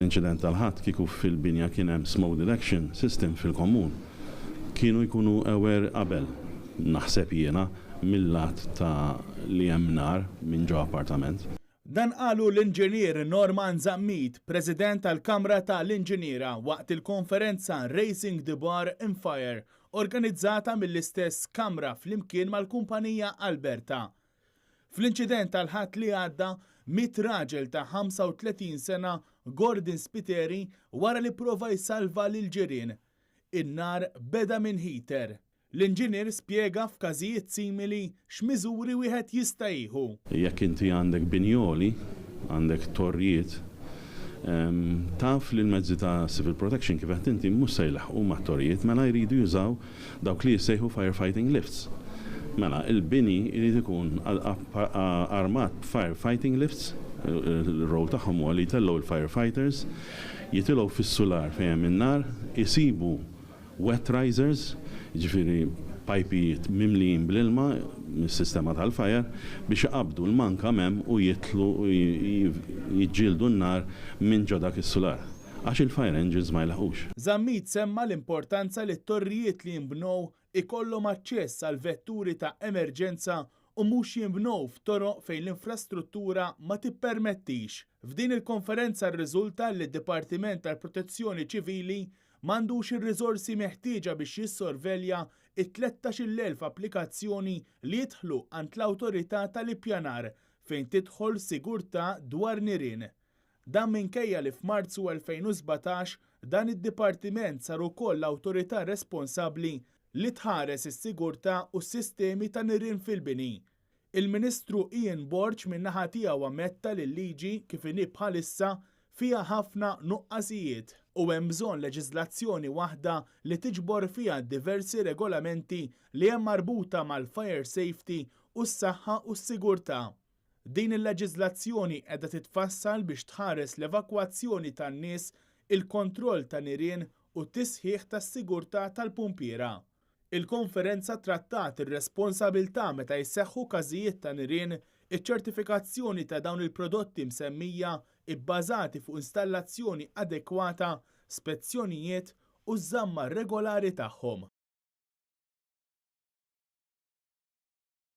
Inċident tal-Ħadd, kieku fil-binja kien hemm smoke detection system fil-komun, kienu jkunu aware qabel, naħseb jiena, mill-lat ta' li hemm nar minn ġo appartament. Dan qalu l-Inġinier Norman Zammit, President tal-Kamra ta' l-Inġiniera, waqt il-konferenza Raising the Bar in Fire, organizzata mill-istess Kamra flimkien mal-kumpanija Alberta. Fl-inċident tal-Ħadd li għadda, miet raġel ta' 35 sena, Gordon Spiteri, wara li prova jsalva lill-ġirien. In-nar beda minn heater. L-inġinier spjega f'każijiet simili x'miżuri wieħed jista' jieħu. Jekk inti għandek bini għoli, għandek torrijiet, taf li l-mezzi ta' civil protection, kif qed inti, mhux se jlaħħqu mat-torrijiet, mela jridu jużaw dawk li jissejħu firefighting lifts. Mela, il-bini jrid ikun armat b'firefighting lifts, il-role tagħhom huwa li jtellgħu il-firefighters, jitilgħu fis-sular fejn hemm in-nar, isibu wet risers, jiġifieri pajpijiet mimlijin bl-ilma mis-sistema tal-fire, biex iqabbdu l-manka hemm u jitlu u jiġġieldu n-nar minn ġo dak is-sular. Għax il-fire engines ma jlaħqux. Zammit semma l-importanza li t-torrijiet li jinbnew ikollhom aċċess għal vetturi ta' emerġenza u mhux jinbnew f'toroq fejn l-infrastruttura ma tippermettix. F'din il-konferenza rriżulta li d-Dipartiment tal-Protezzjoni Ċivili m'għandux ir-riżorsi meħtieġa biex jissorvelja it-13,000 applikazzjoni li jidħlu għand l-Awtorità tal-Ippjanar fejn tidħol sigurtà dwar nirien. Dan minkejja li f'Marzu 2017 dan id-dipartiment sar ukoll l-awtorità responsabbli li tħares is-sigurtà u s-sistemi ta' nirien fil-bini. Il-Ministru Ian Borg min-naħa tiegħu ammetta li l-liġi kif inhi bħalissa fiha ħafna nuqqasijiet u hemm bżonn leġiżlazzjoni waħda li tiġbor fiha diversi regolamenti li hemm marbuta mal-fire safety u s-saħħa u s-sigurtà. Din il-leġiżlazzjoni qiegħda titfassal biex tħares l-evakwazzjoni tan-nies, il-kontroll ta' nirien u t-tisħiħ tas-sigurtà tal-pumpiera. Il-konferenza trattat ir-responsabilità meta jseħħu każijiet ta' nirien, iċ-ċertifikazzjoni ta' dawn il-prodotti msemmija ibbażati fuq installazzjoni adekwata, spezzjonijiet u ż-żamma regolari tagħhom.